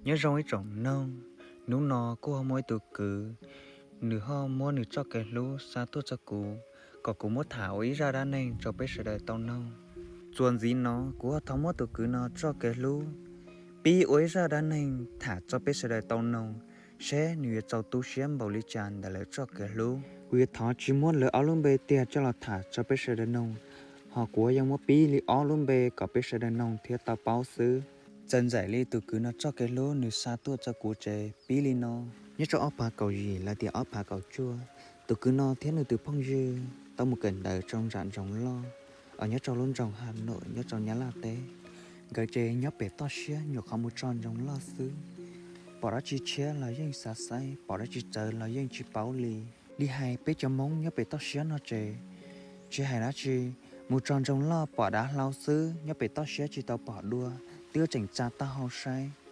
Nyob zoo ib tsoom mloog, hnub no kuj ho muaj ib tug kwv, nws ho muab nws txoj kev hlub xa tuaj rau kuv, kom kuv muab tham ua ib zaj dab neeg rau peb sawv daws tau noog. Txuas ntxiv no kuv ho thov muab tus kwv no txoj kev hlub pib ua ib zaj dab neeg tham rau peb sawv daws tau noog, seb nws yuav txaus tu siab npaum li cas ntawm lawv txoj kev hlub. Kuv yuav thov tsis muab lawv ob lub npe tiag coj los tham rau peb sawv daws noog, ho kuv yuav muab pib li ob lub npe kom peb sawv daws noog thiab tau paub xwb. Txawm ntxim li tus kwv no txoj kev hlub nws xa tuaj rau kuv tsev pib li no. Nyob rau ob phav kaum yim los tias ob phav kaum cuaj, tus kwv no thiab nws tus phooj ywg tau mus kawm ntawv rau nram nroog loj, uas nyob rau lub nroog Has Nuam nyob rau Nyab Laj teb. Nkawd ces nyob pem toj siab nyuam qhuav mus txog nroog loj xwb, pom dab tsi tshiab los yeej xav xaiv, pom dab tsi txawv los yeej tsis paub li. Li hais peb cov Hmoob nyob pem toj siab no ces tsis hais dab tsi, mus txog nroog loj pom dav hlau xwb, nyob pem toj siab tsis tau pom dua, twb tseem tsa taub hau saib.